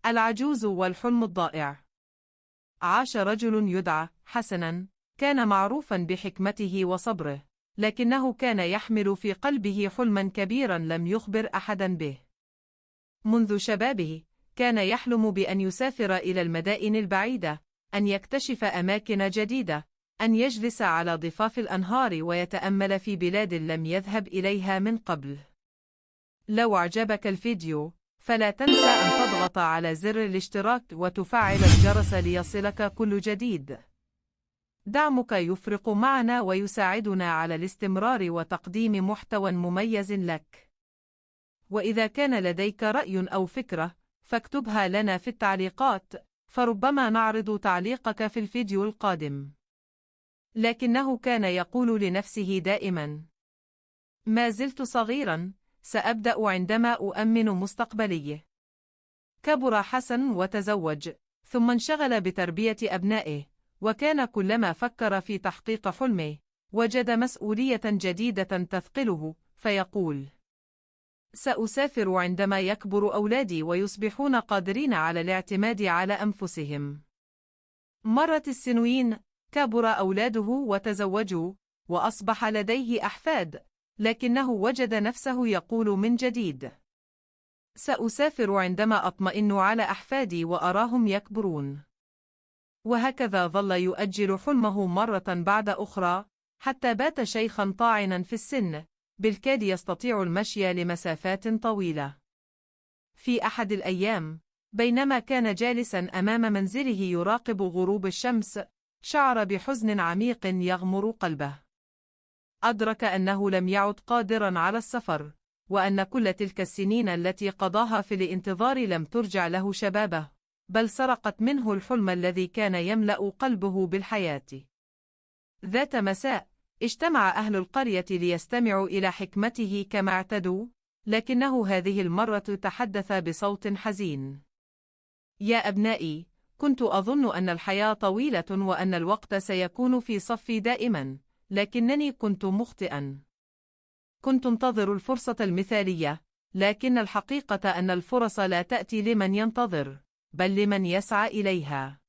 العجوز والحلم الضائع. عاش رجل يدعى حسناً، كان معروفاً بحكمته وصبره، لكنه كان يحمل في قلبه حلماً كبيراً لم يخبر أحداً به. منذ شبابه كان يحلم بأن يسافر إلى المدائن البعيدة، أن يكتشف أماكن جديدة، أن يجلس على ضفاف الأنهار ويتأمل في بلاد لم يذهب إليها من قبل. لو أعجبك الفيديو فلا تنسى أن تضغط على زر الاشتراك وتفعل الجرس ليصلك كل جديد. دعمك يفرق معنا ويساعدنا على الاستمرار وتقديم محتوى مميز لك. وإذا كان لديك رأي أو فكرة فاكتبها لنا في التعليقات، فربما نعرض تعليقك في الفيديو القادم. لكنه كان يقول لنفسه دائما: ما زلت صغيرا، سأبدأ عندما أؤمن مستقبلي. كبر حسن وتزوج، ثم انشغل بتربية أبنائه، وكان كلما فكر في تحقيق حلمه وجد مسؤولية جديدة تثقله، فيقول: سأسافر عندما يكبر أولادي ويصبحون قادرين على الاعتماد على أنفسهم. مرت السنين، كبر أولاده وتزوجوا، وأصبح لديه أحفاد، لكنه وجد نفسه يقول من جديد: سأسافر عندما أطمئن على أحفادي وأراهم يكبرون. وهكذا ظل يؤجل حلمه مرة بعد أخرى، حتى بات شيخا طاعنا في السن، بالكاد يستطيع المشي لمسافات طويلة. في أحد الأيام، بينما كان جالسا أمام منزله يراقب غروب الشمس، شعر بحزن عميق يغمر قلبه. أدرك أنه لم يعد قادرا على السفر، وأن كل تلك السنين التي قضاها في الانتظار لم ترجع له شبابه، بل سرقت منه الحلم الذي كان يملأ قلبه بالحياة. ذات مساء، اجتمع أهل القرية ليستمعوا إلى حكمته كما اعتدوا، لكنه هذه المرة تحدث بصوت حزين: يا أبنائي، كنت أظن أن الحياة طويلة وأن الوقت سيكون في صفي دائما، لكنني كنت مخطئا. كنت انتظر الفرصة المثالية، لكن الحقيقة أن الفرص لا تأتي لمن ينتظر، بل لمن يسعى إليها.